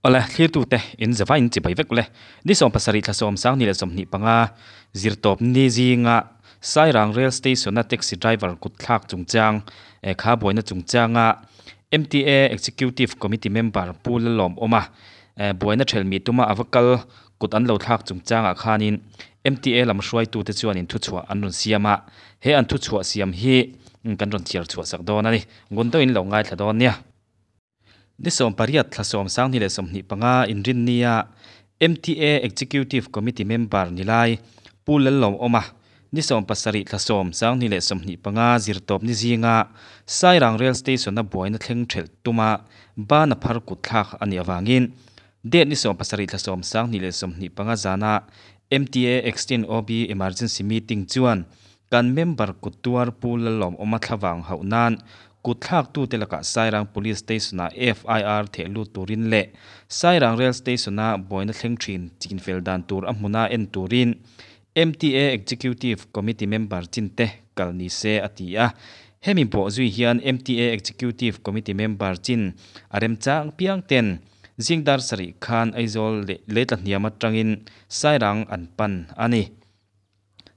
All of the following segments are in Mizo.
Awle, thlirtute in zava in chibai vek ule. Ni 70 thla 10 2025 zirtawp ni zinga Sairang Rail Station-a taxi driver kut thlak chungchang eh kha buaina chungchanga M_T_A Executive Committee member Pu Lalawm awm a, eh buaina thelmi tuma ava kal kut an lo thlak chungchangah khanin M_T_A lam hruaitute chuanin thuchhuah an rawn siam a, he an thuchhuah siam hi kan rawn chhiar chhuah sak dawn a ni. Ngun deuhin lo ngaithla dawn nia. Ni 18 thla 10 2025 inrinnia M_T_A Executive Committee member nilai Pu Lalawm awm a, ni 70 thla 10 2025 zirtawp ni zinga Sairang Rail Station-a buaina thleng thelh tuma bana phar kut thlak a nih avangin date ni 70 thla 10 2025 zana M_T_A Extend O_B Emergency Meeting chuan kan member kut tuar Pu Lalawm awm a thlavang hauh nan kut thlak tu te lakah Sairang Police Station-ah F_I_R theh lut turin leh Sairang Rail Station-a buaina thleng thin chinfel dan tur a hmuna en turin M_T_A Executive Committee member chin te kal ni se a ti a. Hemi pawh zui hian M_T_A Executive Committee member chin a remchang piang ten zingdar sarih khan Aizawl leh letla hniam atangin Sairang an pan a ni.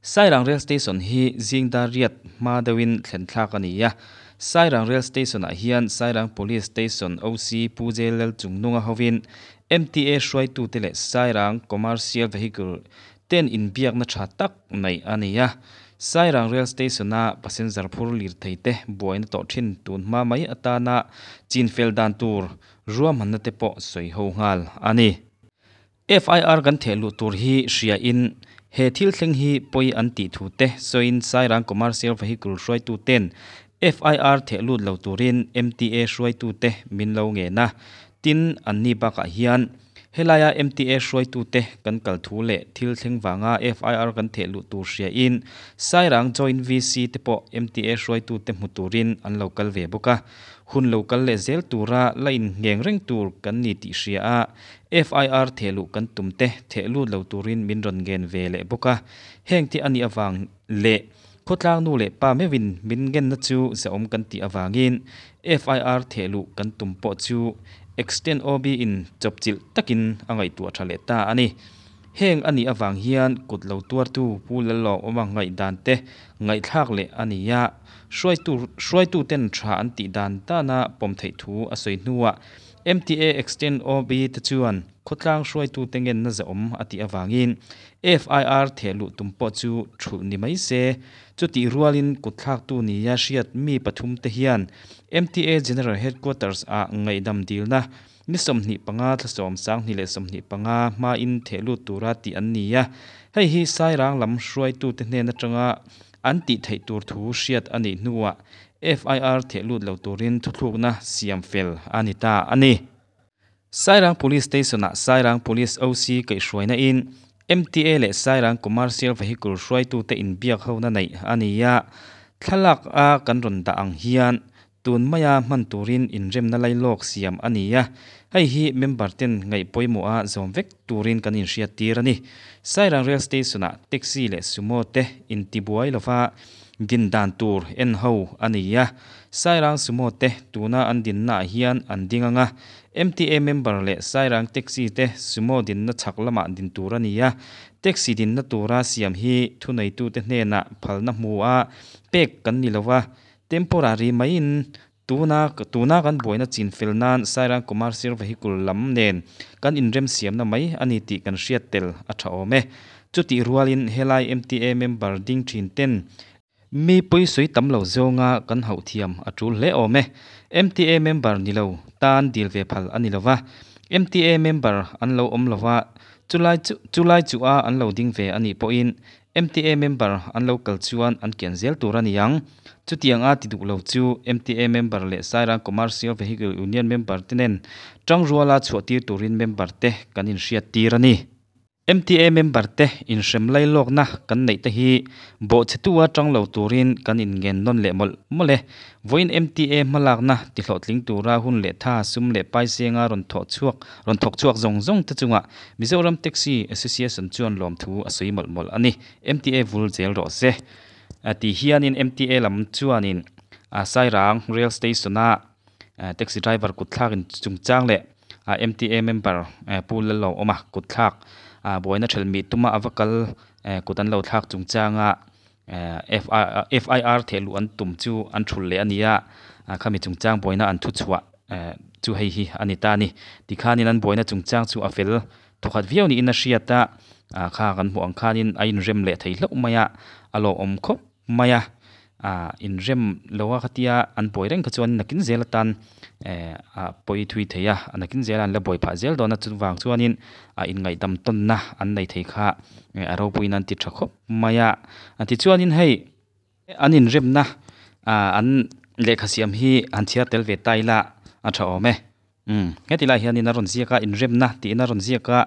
Sairang Rail Station hi zingdar riat hma deuhin thlen thlak a ni a. Sairang Rail Station-ah hian Sairang Police Station O_C Pu J_L Chungnunga hovin M_T_A hruaitute leh Sairang Commercial Vehicle ten inbiakna tha tak nei a ni a. Sairang Rail Station-a passenger phur lir thei te buaina tawh thin tun hma mai atana chinfel dan tur ruahmanna te pawh sawi ho nghal a ni. F_I_R kan theh luh tur hi hria in he thil thleng hi pawi an tih thu te sawiin Sairang Commercial Vehicle hruaitu ten F_I_R theh lut lo turin M_T_A hruaitute min lo ngen a. Tin an ni bakah hian helaia M_T_A hruaitute kan kal thu leh thil thleng wanga F_I_R kan theh luh tur hria in Sairang Joint V_C te pawh M_T_A hruaitute hmu turin an lo kal ve bawk a. Hun lo kal leh zel tura la in ngeng reng tur kan ni tih hria a F_I_R theh luh kan tum te theh lut lo turin min rawn ngen ve leh bawk a. Heng te ani awang leh khawtlang nu leh pa meuhin min ngenna chu zaawm kan tih awangin F_I_R theh luh kan tum pawh chu Extend O_B in chawpchilh takin a ngaihtuah tha leh ta a ni. Heng ani awang hian kut lo tuartu Pu Lalawm awm a ngaih dan te ngaihthlak leh a ni a. Hruaitu ten tha an tih dan dana pawm theih thu a sawi hnuah M_T_A Extend O_B te chuan khawtlang hruaitu te ngenna zaawm a tih awangin F_I_R theh luh tum pawh chu thulh ni mai se. Chutih rualin kut thlak tu nia hriat mi pathum te hian M_T_A General Headquarters ah ngaihdam dilna ni 25 thla 10 2025 hma in theh lut tura tih an ni a. Hei hi Sairang lam hruaitu te hnen atanga an tih theih tur thu hriat a nih hnuah F_I_R theh lut lo turin thuthlukna siam fel a ni ta a ni. Sairang Police Station-ah Sairang Police O_C kaihhruaina in M_T_A leh Sairang Commercial Vehicle hruaitute inbiak hona neih a ni a. Thlalak a kan rawn dah ang hian tun maia hman turin inremna lailawk siam a ni a. Hei hi member ten ngaih pawimawh a zawm vek turin kan inhriat tir a ni. Sairang Rail Station-ah taxi leh sumo te intibuai lova din dan tur en ho a ni a. Sairang sumo te tuna an dinnaah hian an ding anga M_T_A member leh Sairang taxi te sumo dinna chhak lamah din tur a ni a. Taxi dinna tura siam hi thuneitute hnenah phalna hmu a pek kan ni lova. Temporary maiin tuna kan buaina chinfel nan Sairang Commercial Vehicle lam nen kan inrem siamna mai a ni tih kan hriat tel a tha awm e. Chutih rualin helai M_T_A member ding thin ten mi pawisui tam lo zawnga kan hauh thiam a tul hle awm e. M_T_A member ni lo tan dil ve phal a ni lova. M_T_A member an lo awm lova chulai chu a an lo ding ve a nih pawhin M_T_A member an lo kal chuan an kian zel tur a ni ang. Chutiang a ti duh lo chu M_T_A member leh Sairang Commercial Vehicle Union member te nen tang ruala chhuah tir turin member te kan inhriat tir a ni. M_T_A member te inhrem lailawkna kan neih te hi bawhchhetu a tang lo turin kan inngen nawn leh mawlh mawlh e. Vawiin M_T_A hmalakna ti hlawhtling tura hun leh tha sum leh paisenga rawn thawk chhuak zawng zawng te chungah Mizoram Taxi Association chuan lawm thu a sawi mawlh mawlh a ni. M_T_A vul zel rawh se. Ti hianin M_T_A lam chuanin Sairang Rail Station-a taxi driver kut thlakin chungchang leh MTA member Pu Lalawma kut thlak buaina thelh mih tuma a va kal kut an lo thlak chungchanga FIR theh luh an tum chu an thulh leh a ni a khami chungchang buaina an thu chhuah chu hei hi a ni ta a ni tikhanin an buaina chungchang chu a fel thawkhat viau niin a hriat a kha kan hmuh ang khanin a inrem leh thei hlauh mai a a lawmawm khawp mai a ah inrem lo a khatia an buai reng kha chuan nakin zel atan eh a pawi thui thei a nakin zela an la buai phah zel dawn a chuvang chuanin a inngaihdam tawnna an nei thei kha a ropuiin an ti tha khawp mai a tichuanin hei an inremna ah an lehkha siam hi han chhiar tel ve ta ila a tha awm e umm heti lai hianin a rawn ziak a inremna tiin a rawn ziak a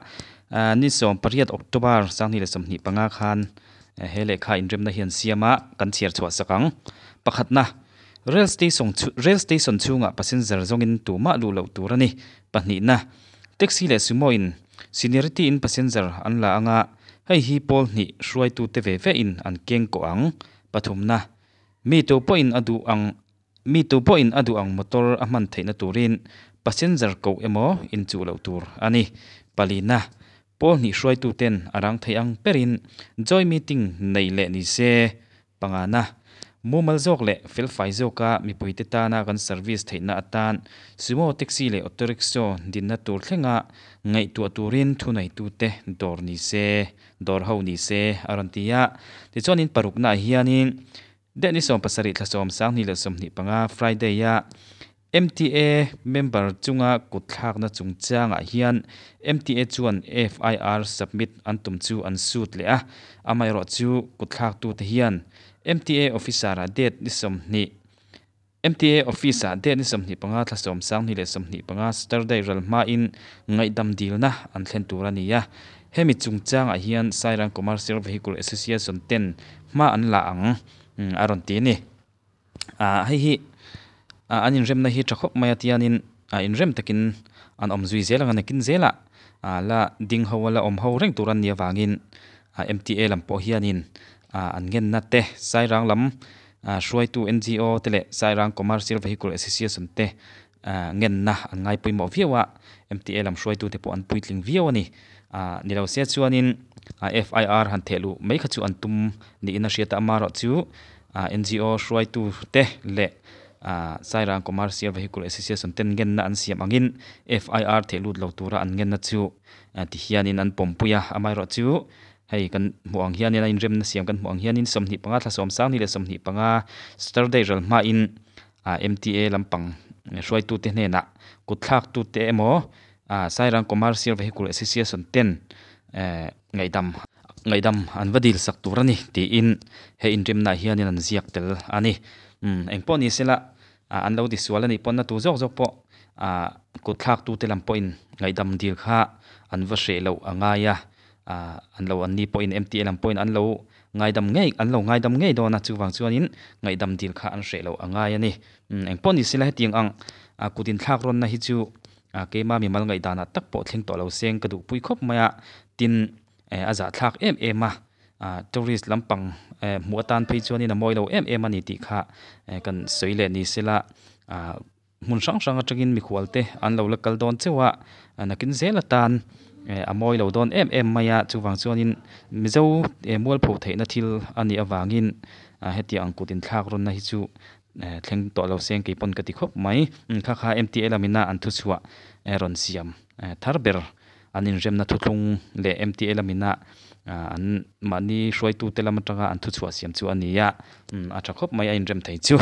ah ni 18 October 2025 khan he lehkha inremna hi an siam a kan chhiar chhuah sak ang pakhatna rail station rail station chhungah passenger zawngin tumah luh loh tur a ni pahnihna taxi leh sumo in seniority in passenger an la anga hei hi pawl hnih hruaitu te ve ve in an keng kawh ang pathumna mi tu pawhin a duh ang Mi tu pawhin a duh ang motor a hman theihna turin passenger koh emaw inchuh loh tur a ni. Palina, Pawl hnih hruaituten a rang thei ang perin joint meeting neih leh ni se. Pangana, Mumal zawk leh felfai zawka mipuite tana kan service theihna atan sumo taxi leh auto rickshaw dinna tur thlenga ngaihtuah turin thuneitute dawr ni se, dawr ho ni se a rawn ti a. Tichuanin paruknaah hianin Deh ni 17 thla 10 2025 Friday a MTA member chunga kut thlakna chungchangah hian MTA chuan FIR submit an tum chu an sut leh a, amaherawh chu kut thlaktute hian MTA officer ah date ni 20 MTA office ah date ni 25 thla 10 2025 Saturday ral hmain ngaihdam dilna an thlen tur a ni a, hemi chungchangah hian Sairang Commercial Vehicle Association ten hma an la ang a rawn ti a ni. Ah hei hi an inremna hi tha khawp mai a tianin ah inrem takin an awm zui zel ang a nakin zelah ah la ding ho a la awm ho reng tur an nih avangin ah M_T_A lam pawh hianin ah an ngenna te Sairang lam ah hruaitu N_G_O te leh Sairang Commercial Vehicle Association te ah ngenna an ngai pawimawh viau a M_T_A lam hruaitu te pawh an puitling viau a ni ah ni lo se chuanin ah F_I_R han theh luh mai kha chu an tum niin a hriat a amaherawhchu NGO hruaitu te leh Sairang Commercial Vehicle Association ten ngenna an siam angin FIR theh lut lo tura an ngenna chu ti hianin an pawmpui a. Amaherawhchu hei kan hmuh ang hianin a inremna siam kan hmuh ang hianin 25 thla 10 2025 Saturday ral hmain MTA lampang hruaitute hnenah kutthlaktute emaw Sairang Commercial Vehicle Association ten ngaihdam ngaihdam an va dil sak tur a ni tiin he inremnaah hianin an ziak tel a ni. Umm engpawh ni sela an lo tisual a nih pawn na tu zawk zawk pawh kut thlaktute lam pawhin ngaihdam dil kha an va hreh loh a ngai a, an lo an ni pawhin MTA lam pawhin an lo ngaidam ngei an lo ngaidam ngei dawn a chuvang chuanin ngaihdam dil kha an hreh loh a ngai a ni. Umm engpawh ni sela hetiang ang kut inthlak rawnna hi chu Keima mimal ngaihdanah tak pawh thleng tawh lo seng ka duhpui khawp mai a, tin a zahthlak em em a, tourist lampang hmuh atan phei chuanin a mawi lo em em a ni tih kha kan sawi leh ni sela, hmun hrang hrang atangin mikhual te an lo la kal dawn cheuh a, nakin zel atan a mawi lo dawn em em mai a, chuvang chuanin Mizo mualpho theihna thil a nih avangin hetiang kut inthlak rawnna hi chu Thleng tawh lo seng kei pawn ka ti khawp mai. Kha kha MTA lamina an thuchhuah rawn siam thar ber an inremna thuthlung leh MTA lamina an mahni hruaitute lam atanga an thuchhuah siam chu a ni a, a tha khawp mai a inrem thei chu.